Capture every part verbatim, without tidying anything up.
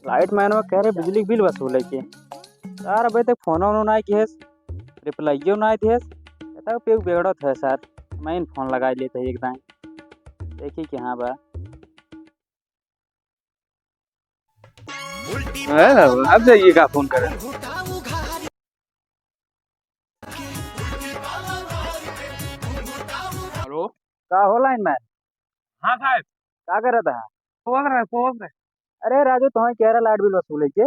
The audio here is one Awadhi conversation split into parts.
लाइट मैनवा कह रहे बिजली के बिल वसूले के। यार, अबे तक फोन वोन नाहीं किहेस, रिप्लाइयो नाहीं दिहेस। कहता पेउ बिगड़त है सर, मैं इन फोन लगाइ लेत है एक दाएं, देखी कि हाँ बा। हाँ, आप जाइए का फोन करे। हेलो। का हो लाइन मैन? हाँ साहब। का करत है? सोच रहे, सोच रहे। अरे राजू, तुम्हें कह रहा लाइट बिल वसूले के?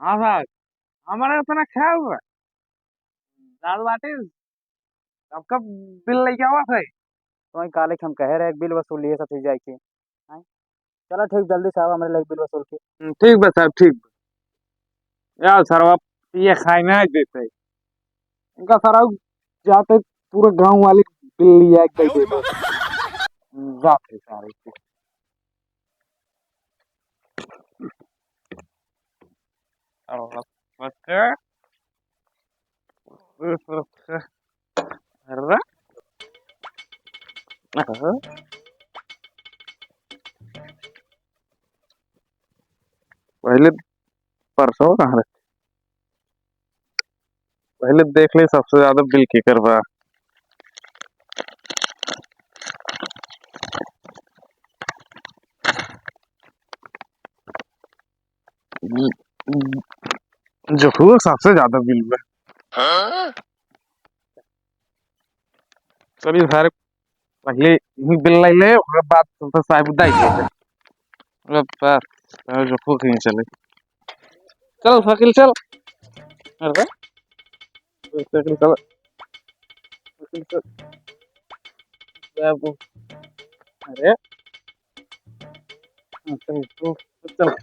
हाँ साहब, हमारा इतना ख्याल रहा। दाल बाटी सबका बिल लेके आवा थे। तुम्हें काले हम कहे रहे बिल वसूलिए सब चीज जाए के। हैं? चलो ठीक, जल्दी से आओ, हमारे लगे बिल वसूल के। हम्म, ठीक बा साहब, ठीक बा। यार सरवा पिए खाए ना देते, इनका सारा जाते पूरा गांव वाले बिल लिया एक दे देते। जाते सारे। और बच्चे, अरे, हाँ। पहले परसों कहाँ रखे? पहले देख ले सबसे ज्यादा बिल केकर बा। जोखुओ सबसे ज्यादा बिल बा। चलिए सारे पहले ही बिल ले ले, ओकरे बाद तो साहब उदाई के दे। अरे बाप, अरे जोखुओ कहीं चले। चल साइकिल चल। अरे साइकिल चल। साइकिल चल। बाबू। अरे। चल, चल, चल।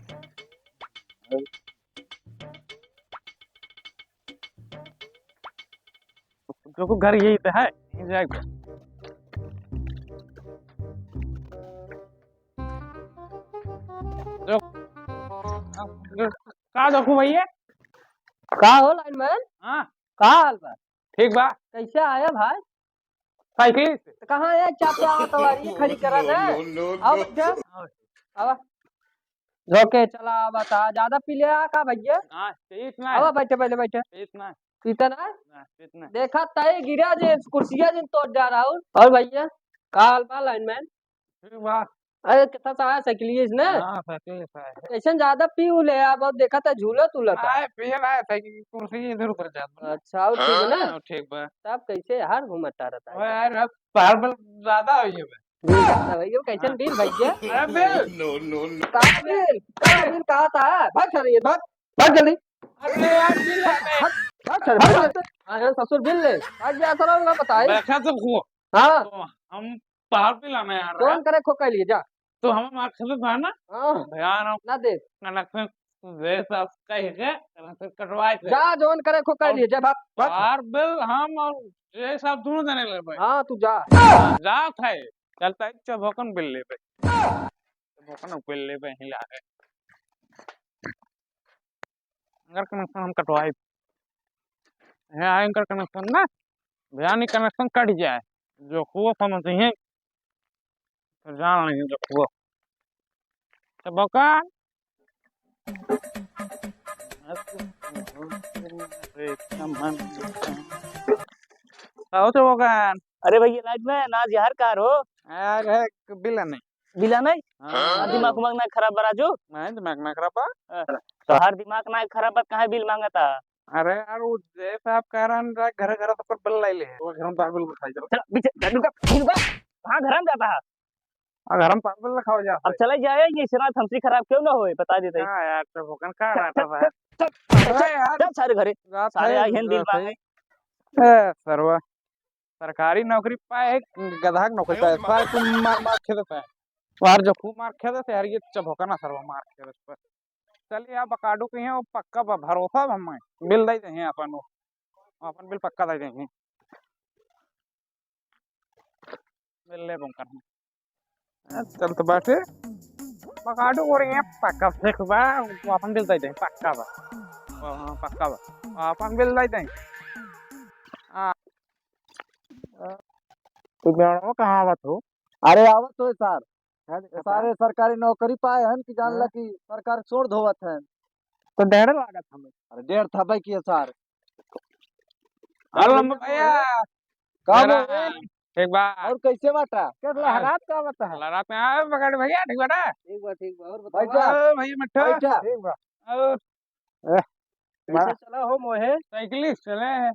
देखो, घर यही तो है, यहीं जाएगा। जो, का देखो भैया? का हो लाइनमैन? हाँ। का हाल बा? ठीक बा। कैसे आया भाई? साइकिल से। तो कहाँ है? क्या पे आवा तो आ रही है, खड़ी करा दे। No, no, no, आओ no। बैठे। आवा। ओके, चला, बता, ज्यादा पी ले आ का भैया? हाँ, पीत ना आवा, है। बैठे, पहले बैठे। पीत ना है। पीता ना है? ना, पीत ना है। देखा, तय गिरा जे, कुर्सिया जिन तोड़ जा रहा हूँ। और भैया, का हाल बा लाइनमैन? ठीक बा। अरे, कितना सा है साइकिल ये इसने? हाँ, साइकिल सा है। कैसन ज्यादा पी उ ले, अब देखा था झूलत उलत है। नहीं, पिए ना है, साइकिल, कुर्सी इधर उधर जात बा। अच्छा, और ठीक बा ना? हाँ, ठीक बा। तब कैसे यार घूमता रहता है? ओए यार, अब बार बार ज्यादा हो गया बे। बिल ज्यादा भैया, कैसन हाँ। बिल भैया? अरे बिल। No, no, no। का बिल? का बिल कहा था? भाग सारे ये, भाग, भाग जल्दी। अरे यार, बिल है बे। भाग, भाग सारे, भाग जल्दी। अरे ससुर बिल ले। भाग जा, साला उनका बताई। बैठा तो हुआ। हाँ। तो हम बाहर बिल आना यार। कौन करे खो के लिए जा। तो हम मार खेलत बा ना। हाँ। भैया ना ना दे। कनेक्शन दे साहब कह के कनेक्शन कटवाए थे। जा, जौन करे खो के और लिए, जा, भाग, भाग। बाहर बिल हम और जय साहब दोनों जने लेबे। हाँ, तू जा। हाँ, जा थे। चलता है, चबोकन बिल लेबे। चबोकन बिल लेबे, ही लागे। अगर कनेक्शन हम कटवाए। है, आए इनकर कनेक्शन ना। भैया, नहीं कनेक्शन कट जाए। जो खूब समझ है, तो जान लेंगे जो खूब। तो बका। आओ तो बका। अरे भैया, लाइट में ना यार कार हो। यार है, बिल नहीं। बिल नहीं? हाँ। हाँ, दिमाग उमाग ना खराब बा राजू? नहीं, दिमाग ना खराब बा। हाँ। तो हर दिमाग ना खराब बा, काहे बिल मांगता? अरे यार, वो जय साहब कह रहे हैं, घर घर से बिल ले ले। वो घर में बिल उठाई चलो। चल, पीछे, रुका, रुका। कहाँ घर में जाता है? हाँ, घर में पागल लखाओ जाता अब है। चले जाए, ये इतना थमसी खराब क्यों ना होए, बता देते हैं। हाँ यार, तो भूखन का रहता है? चल, चल, अरे यार, चल सारे घरे। रात सारे है, आई हैं दिल रात है। मांगे। ए, सरवा, सरकारी नौकरी पाए है, गधा के नौकरी पाए, सारे तुम मार, मार खेदत है। यार जो खूब मार खेदत है यार, ये चबोका ना सरवा मार खेदत पर। चलिए आप बकाडू के हैं, वो पक्का बा, भरोसा बा हमें। बिल दे देंगे अपन, वो अपन बिल पक्का दे देंगे। मिल ले बंकर हम। ए, चल तो बैठे। पकाड़ू और ये पक्का फिक्स बा, वो अपन बिल दे दे, पक्का बा। हाँ, पक्का बा। अपन बिल दे दे। हाँ। तू मेहरारू कहाँ आवत हो? अरे आवत हो सर। ये सारे सरकारी नौकरी पाए हन कि जान ला कि सरकार सोर धोवत हन। तो डेढ़ लागत हमें। अरे डेढ़ था भाई कि ये सार। अरे लंबा भैया। का बोल रहे? ठीक बा। और कैसे बाटा? कैसे लहरात का बता? लहरात में आए बगड़ भैया, ठीक बाटा? ठीक बा, ठीक बा। और बताओ। बैठा। ओ भैया मिट्ठू। बैठा। ठीक बा। और कैसे चला हो मोहे? साइकिल से चले।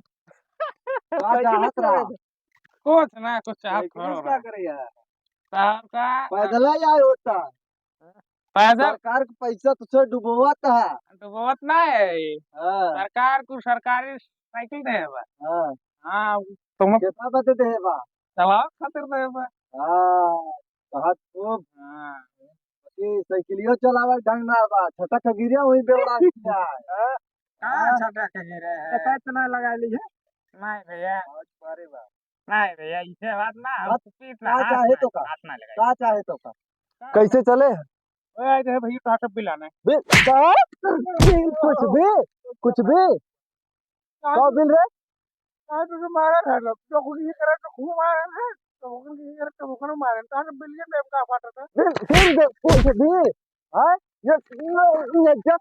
का चाहत रहा? कुछ ना, कुछ चाहत साइकिल से का करे यार? साहब का पैदल ही आए होता। पैदल? सरकार के पैसा तुझे डुबोवत है। डुबोवत ना है। हाँ। सरकार को सरकारी साइकिल दे बा। हाँ। हाँ, तुम कितना बदे दे बा? चलाओ खातिर दे बा। हाँ, बहुत खूब। हाँ। ये साइकिलियो चलावे ढंग ना बा, छटक के गिरे वही बेवड़ा गया है। हाँ? कहाँ हाँ। छटक के गिरे है? पता इतना लगा ली है। नहीं भैया। बहुत भारी बा। नहीं भैया, इसे बात ना, हम बात पीट ना, का हाथ चाहे ना, तो का? हाथ ना लगाई। का चाहे तो का? कैसे चले? ओए, आ गए भैया, टाटा बिल आना है। बिल? का? बिल कुछ भी? कुछ भी? का बिल रे? काहे तो मारा था लोग, तो खुद ये करे तो खूब मारा है, तो खुद ये करे तो खुद मारा है, तो बिल ये देव का फाटा था। बिल, बिल दे, कुछ भी? हाँ? ये, ये, ये क्या?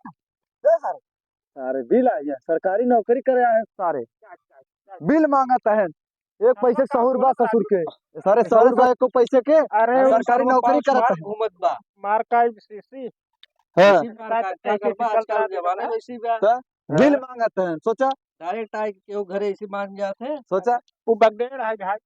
दे सारे। सारे बिल आ गया, सरकारी नौकरी करे आए हैं सारे। बिल मांगत है, एक पैसे सहूर बा ससुर के। सारे सहूर बा एको पैसे के, अरे, सरकारी नौकरी करत है। घूमत बा। मार का सीसी। हाँ। इसी मार का, का करबा, आजकल जमाना वैसी बा। तो बिल मांगत है, सोचा। डायरेक्ट आए के केहू घरे ऐसे मांग जात है। सोचा। वो बगडेर है भाई।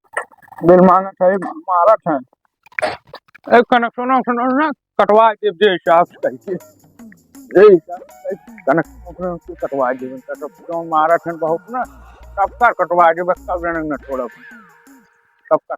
बिल मांगत है, मारत है। ए, कनेक्शन, कनेक्शन ना कटवा दे, जे हिसाब से कहिए। जे हिसाब से कनेक्शन, कनेक्शन कटवा दे, कनेक्शन मारत है बहुत ना, सबका कटवा दे, बस सब जने न छोड़ो, सबका।